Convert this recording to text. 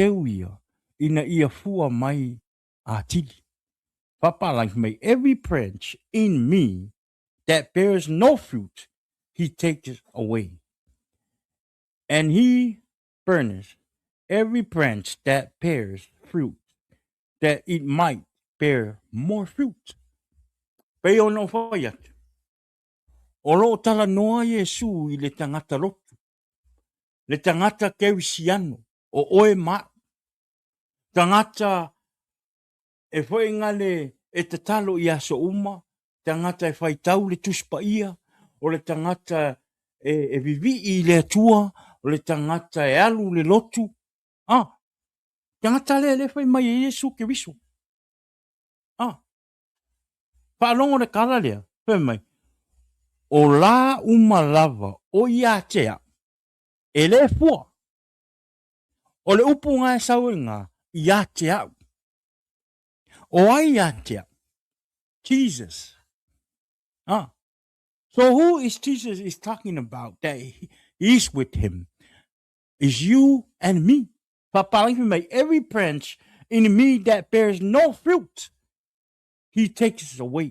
teu ia ina ia fua mai atili. Faapalagi mai, every branch in me that bears no fruit, he takes away. And he burneth every branch that bears fruit, that it might bear more fruit. Pei ona ou fai atu, o lo o talanoa Iesu i le tagata lotu, le tagata kerisiano, o oe ma a'u, tagata e foegale e tatalo i aso uma, tagata e faitau le Tusi Paia, o le tagata e vivii i le Atua, o le tagata e alu i le lotu, a, tagata lea lea e fai mai e Iesu Keriso. A, faalogo le tala lea, fai mai, o la uma lava o ia te a'u, e le fua. O le upu ga e sau e ga, ia te a'u. O ai ia te a'u? Jesus. Ah. So who is Jesus is talking about that he is with him? Is you and me. Faapalagi mai, every branch in me that bears no fruit, he takes it away.